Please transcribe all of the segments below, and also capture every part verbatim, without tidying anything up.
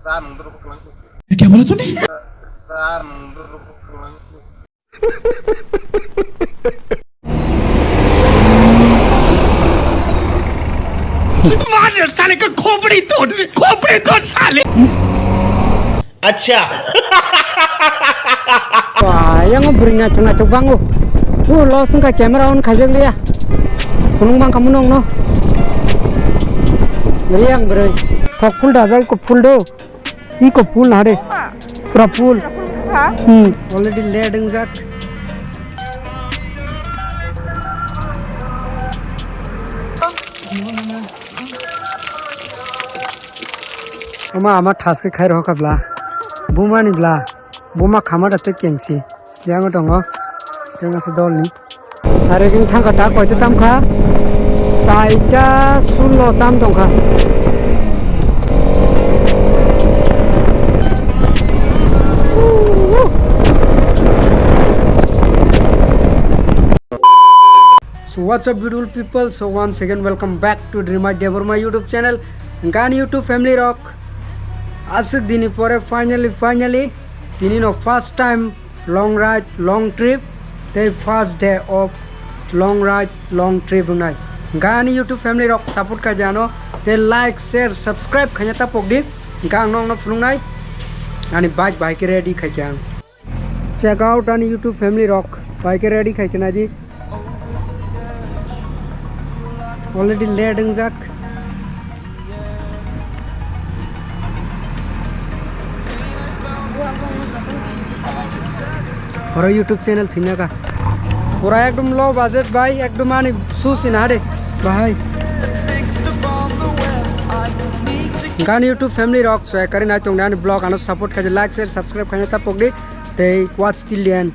Camera to nahi. मार साले का खोपड़ी तोड़, खोपड़ी तोड़ साले। Acha. Wah, yang bwrwi naithok naithok bango. Uh, lo sengkha camera on khaijak liya. Phunung bang khamu nong no. Bwrwi yang bwrwi. Thok full da jai ko full do. Iko full na de. Pura full. Hmm. Already late wngjak. Oma ama thaske khai rohor kha bla. Buma ni bla. Buma khama da te kengsi. Yang tongo. Yang asa dol ni. Sari ring thangkha ta koita tamkha. Saita sullo tam tongkha. So what's up beautiful people? So once again welcome back to Dream Idea Burma YouTube channel. Gani YouTube family rok. Aswk dini pore finally finally tini no first time long ride long trip tei first day of long ride long trip wngnai. Gani YouTube family rok support khaidi ano tei like share subscribe khaina ta pokdi. Hwnkha ang nokno phunuknai ani bike bai khe ready khaikhe ang. Check out ani YouTube family rok, bai khe ready khai khe naidi. Already late wngjak. Oro YouTube channel singna ka. Pura ekdom low budget bai, ekdom ani su sina de bahai. Gani YouTube family rok so ekari nai tong ani vlog ano support khai like share subscribe khai ta pokdi. Tei watch till the end.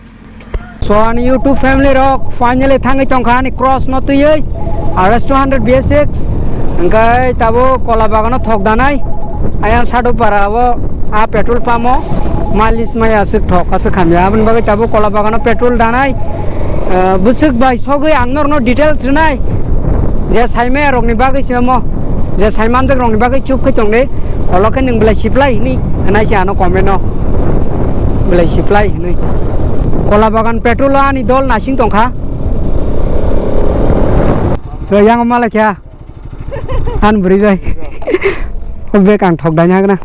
So ani YouTube family rok finally thangwi tongkha ani cross no twiwi R S two hundred B S six. Hwnkhe tabo kola bagano thok danai. Ayang Sadupara o a petrol pump o malis maya aswk thok aswk hamya. Aboni bagwi tabo kola bagano petrol danai. Ah, bwswk bai sogwi ang norokno details rwnai. Je saimaya rokni bagwi se omo. Je saimanjak rokni bagwi chup khe tongdi. Olo khe nwng belai supply hwnwi hwnai se ano comment o. Belai supply hwnwi. Kola bagan petrol o ani dol nasing tongkha. Hoi, yang malai kha. An bwrwi bai. O bag ang thok daina hagna.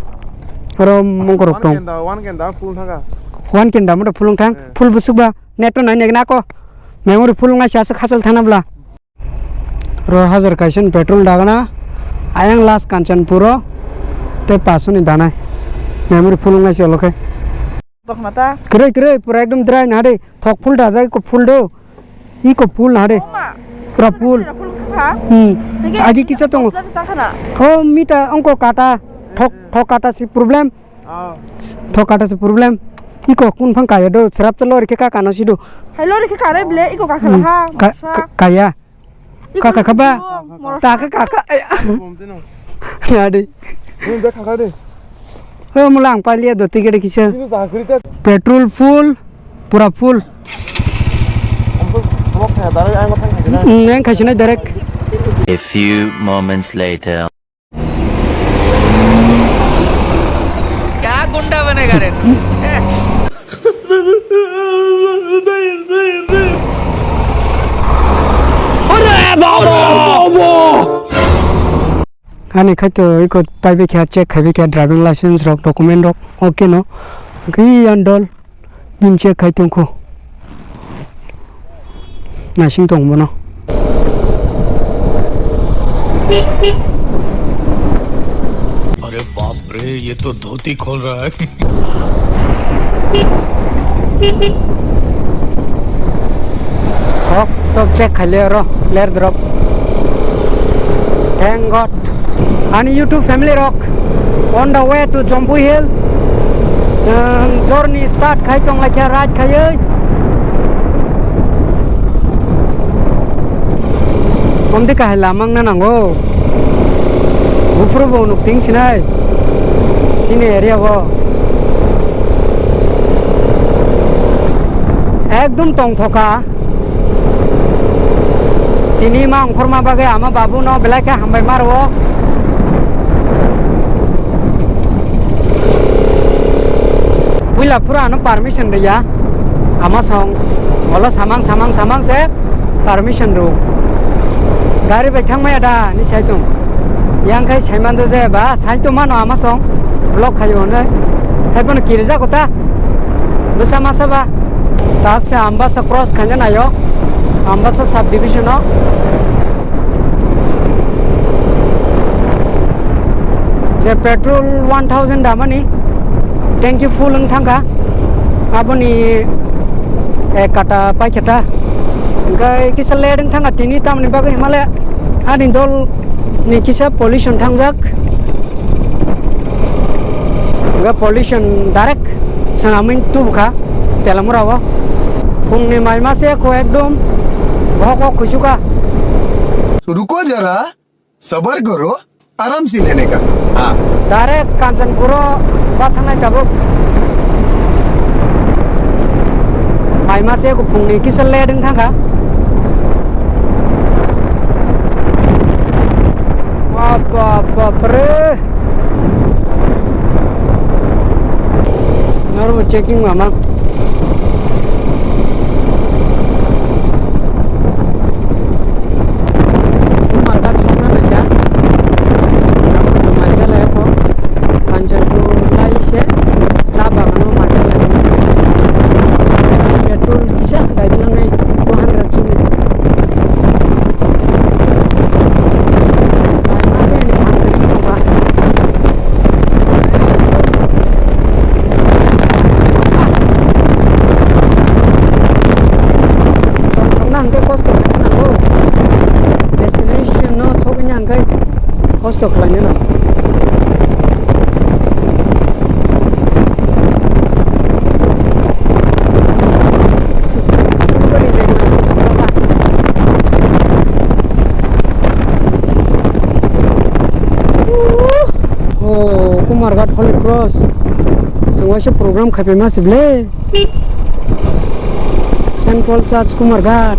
Oro mongkorok tong. One kenda, one kenda, full thanga. One kenda, moto full thang. Eh. Full bwswk ba. Net to nai nai na ko. Memory full ngai sa khasal thana bla. Ro hajar kaisa ni petrol dagana, ayang last Kanchanpur o tei paso ni danai. Memory full wngnai se olo khe. Bok mata. Kwrwi, kwrwi, pura ekdom dry na de. Thok full da jai ko full do. I ko full na de. Oma. Pura full. Pura full kha. Hmm. Nge agi kisa tongo. Full kha na. Oh, mita ongko kata. Thok, thok kata si problem. Ah. Thok kata si problem. I ko kun phang kaya do. Serap telo rikhe ka kano si do. Hai lo rikhe kare ble, i ko ka khala ha. Hmm. Ka-, ka-, kaya. Kaka kaba. Taka kaka. Adi. Oh, mulang palia do ticket kisa. Petrol full, pura full. Neng khaisina direct. A few moments later. क्या गुंडा बनेगा रे तू? Ani khaito iko paibe kha check khaibe kha driving license rok document rok okay no. Ki andol. Bini check khai tongkho. Nasing tong bono. अरे बाप रे, ये तो धोती खोल रहा है। Hok, tok check khaile oro, ler drop. Thank God. Ani YouTube family rok, on the way to Jompu Hill. Chwng journey start khai tong laikha, ride khaiwi. Omdi kahai lamang na nango. Buphuru bo nuk ting sinai. Sini area bo. Ekdom tongthoka. Tini ma ongkhorma bagwi ama babu no belai khe hambai ma rwo. Phuru ano permission riya. Ama song, olo samang, samang, samang se permission ru. Gari bai thangmaya da, ni saitung. Yang khai saiman je je ba, saitung mano ama song, block khayo hwnwi. Hai bono kirija kota. Bwsa masa ba. Tak se Ambasa cross khaina nayo. Ambasa subdivision o. Je petrol one thousand damani tanki full wng thangkha. Aboni ek kata paikha ta. Hingke kisa late wng thangkha tini tamni bagwi himale ani dol ni kisa pollution thangjak. Hingke pollution direct swnamwi tubukha Telamura o. Phungni mai mase ko ekdom bohok o kuchuka. रुको जरा, सबर करो, आराम से लेने का। हाँ। Direct Kanchanpur o ba thangnai tabuk. Mai mase ko phungni kisa late wng thangkha. Bap, bap, bap re. Normal checking mama. Matak sokna naikha. Maisa lai kho. Kanchanpur lai se cha bagano maisa lai. Petrol kisa dai tlangnai two hundred simi. Destination no sogwi nang kai kosto khlaina nang. Oh, Kumarghat Holy Cross. Sengwaisa program khaipai ma se ble. Saint Paul Church Kumarghat.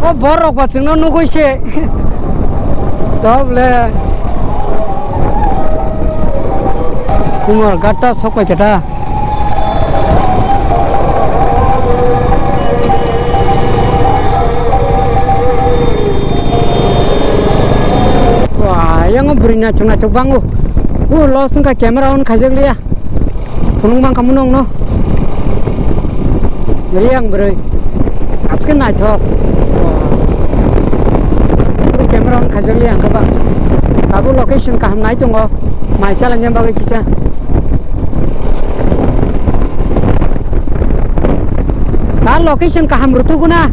O borok ba chwngno nugui se. Tobole. Kumarghat ta sok pai khe ta. Wah, yang bwrwi naithok naithok bango. Uh, los wngkha camera on khaijak liya. Phunuk mang khamu nongno. Bwrwi ang bwrwi. Aske naithok. Bwrwi camera on khaijak liya ang kha ba. Tabuk location kaham nai tongo. Mai chalanya bagwi kisa. Ta location kaham rwtuguna.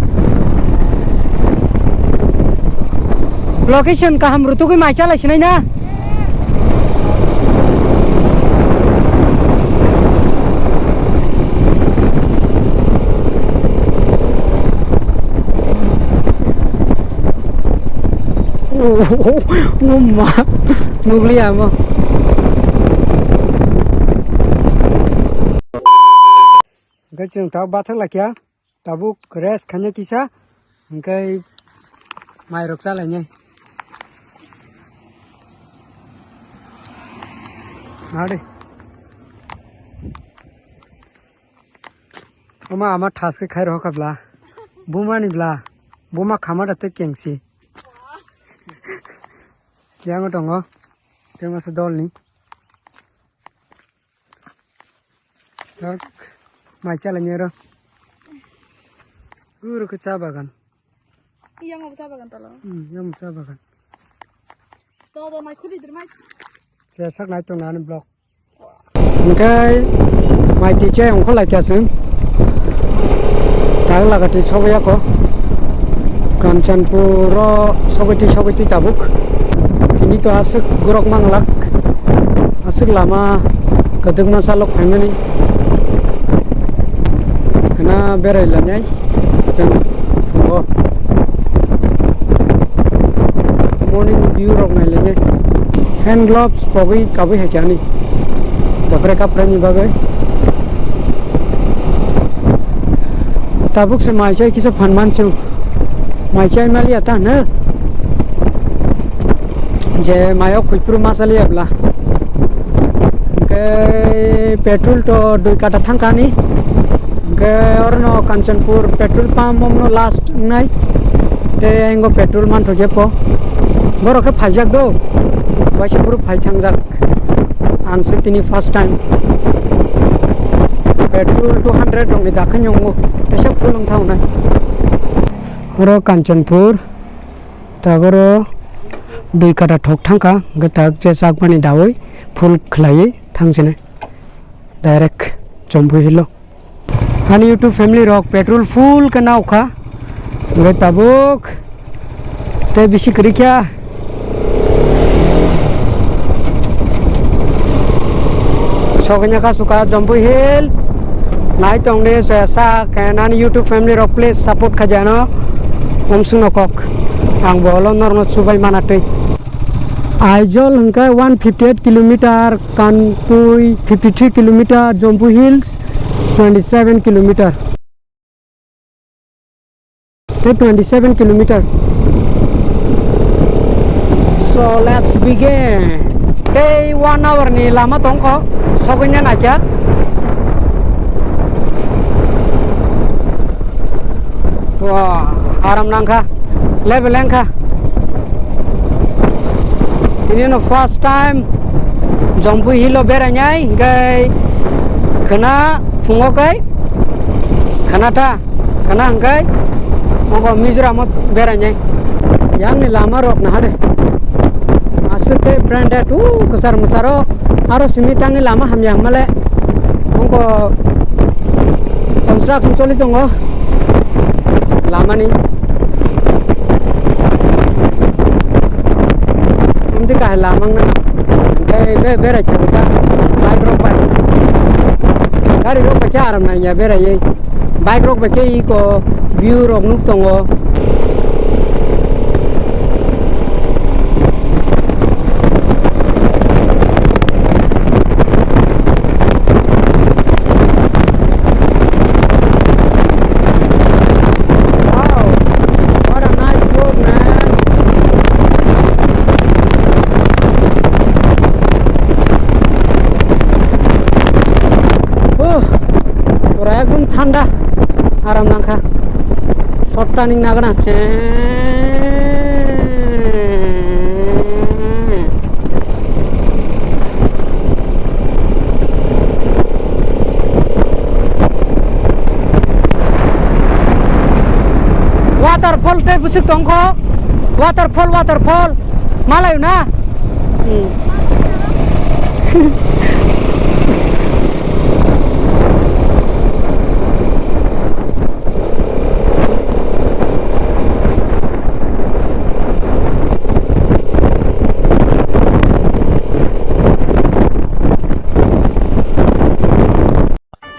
Location kaham rwtugwi mai chalai sinai na. Oh, oh, oh, ma. Nukliya mo. Hwnkhe chwng tabuk bathang laikha, tabuk rest khaina kisa, hwnkhe mairok chalainai. Nade. Oma ama thas khe khai rohor kha bla. Buma ni bla. Buma khama da tei kengsi. Yang tongo. Tei masa dol ni. Tak, mai chala nyero. Uru ke cha bagan. Iya, mau cha bagan talo. Hmm, yang cha bagan. To, to, mai khuli dir, mai. Saya sak nai tong nani blok. Hingkai mai tichai ongkho lai kya sing. Tak laga ti sogya ko. Kanchanpur o sogwi ti sogwi ti tabuk. Tini to aswk gorok manglak. Aswk lama kwdwkma salok phaimani. Khna berai lainai chwng phungo. Morning view rok nai lainai. Hand gloves pogwi kabwi hai khe ani. Dophre kaprani bagwi. Tabuk se mai chai kisa phan man chwng. Mai chai maliya ta hwno. Je mayo khuipru ma chaliya bla. Hwnkhe petrol to dui kata thangkani. Hwnkhe orono Kanchanpur petrol pump omno last wngnai. Tei ayang petrol manthokya po. Borok khe phaijak do. Waisa phuru phai thangjak. Ang se tini first time. Petrol two hundred rokni dakha nyongo. Kaisa full wng thangnai. Oro Kanchanpur. Tagoro dui kata thok thangkha, hwnkhe tak je chakmani dawi full khlaiwi thangsinai direct Jompu Hill o. Ani YouTube family rok petrol full khe naukha, hwnkhe tabuk tei bisi kwrwikha. Soknya ka suka Jompu Hill. Nai tong de soya sa khe nani YouTube family rok please support khaidi ano. Omsung no kok. Ang bo olo norno chubai mana tei. Aizawl hwnkhe one fifty eight kilometer, Kanpui fifty three kilometer, Jompu Hills twenty seven kilometer. Tei twenty seven kilometer. So let's begin. Tei one hour ni lama tongkho, sogwini naikha. Wah, aram nangkha, level wngkha. Tini no first time Jompu Hill o berainai, hingkai khwna phungo kai khwna ta. Khana hwnkhe oko Mizoram o berainai. Yang ni lama rok naha de. Aswk khe branded, o kwchar mwcharo. Aro simi tangni lama hamya hwnmale. Oko construction choli tongo. Lama ni. Amtwi kahai lama wngna. Hwnkhe be-, berai thangkha. Bike rok bai. Gari rok bai khe aram nangya beraiwi. Bike rok bai khe iko view rok nuk tongo. Wow, what a nice road, man. Oh, pura ekdom thanda, aram nangkha. Sotta ning nagana. Waterfall tei bwswk tongkho. Waterfall, waterfall. Malayo na? Hmm.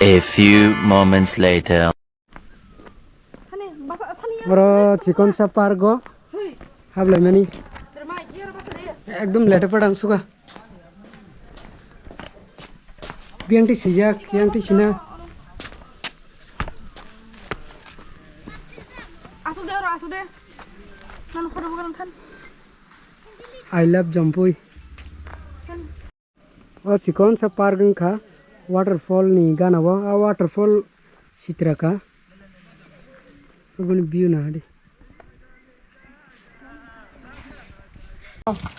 A few moments later. Oro chikonsa park o hablaimani ekdom lete padang suga. Biyangti sijak, biyangti sina. Asuk de, oro asuk de. Nang photo bukan kan. I love Jampui. O chikonsa park wngkha waterfall ni gana o, a waterfall sitra kha. Oboni view naha di.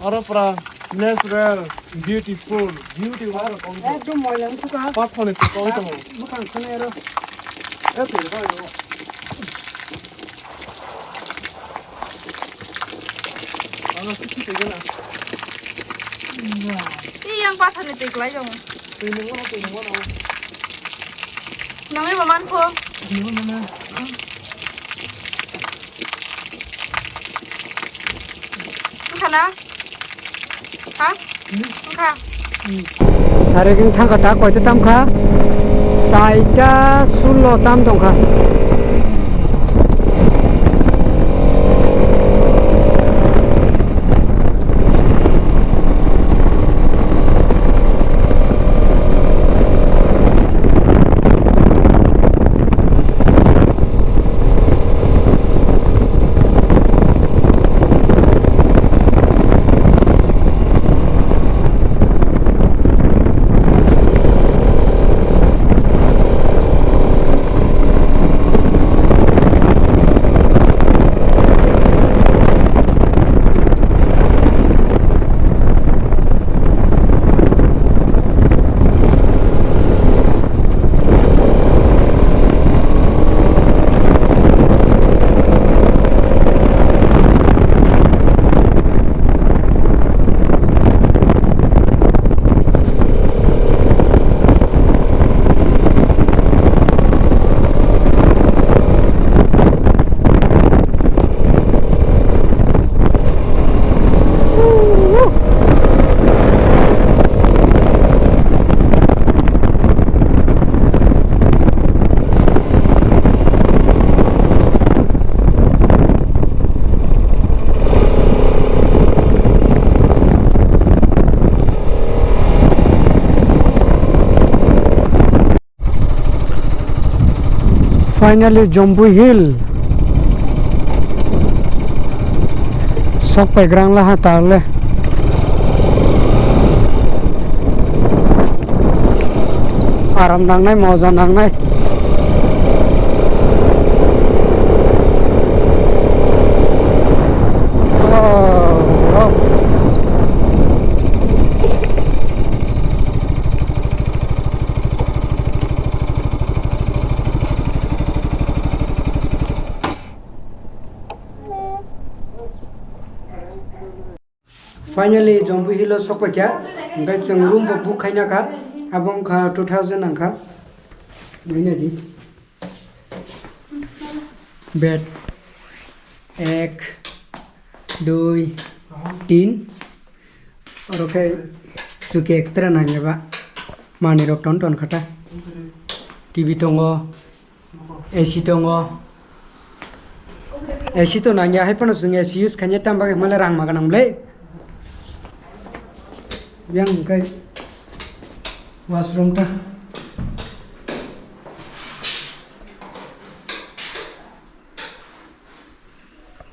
Oro pura natural, beautiful, beauty waterfall. Ekdom moila wngkha. Pathor ni twi kok tongo. Bwkhang khwnai oro. Ih, yang pathor ni twi kwlai tongo. Twi nungmano, twi nungmano. Nangwi bo mankho. Twi nungmano. Wngkha na? Ha? Wngkha. Sari gini thangkha ta koita tamkha. Saita sullo tam tongkha. Finally, Jambu Hill. Sok pai grang la ha tarle. Aram nangnai, moja nangnai. Oh, oh. Finally, Jambu Hill o sokpaikha. Hingke chwng room bo book khaina kha. Abo wngkha two thousand nangkha. Buina di. Bed. Ek, dui, tin. Oro khe chuki extra nangya ba. Manwi rok ton ton khata. T V tongo. A C tongo. A C to nangya, hai phano chwng A C use khaina, tam bagwi hwnmale rang ma gwnang bwle. Yang hwnkhe washroom ta.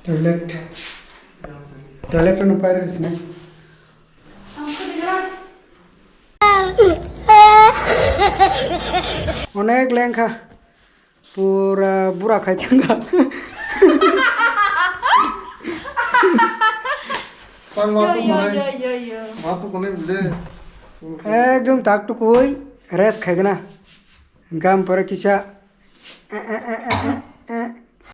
Toilet. Toilet no pair sini. Onek lengkha. Pura bura khai thangkha. Tang ma Yo, tu yo, manai. Yo, yo, yo. Ma tu kone bile. Ekdom tak tukui rest khaigna. Gam pore kisa.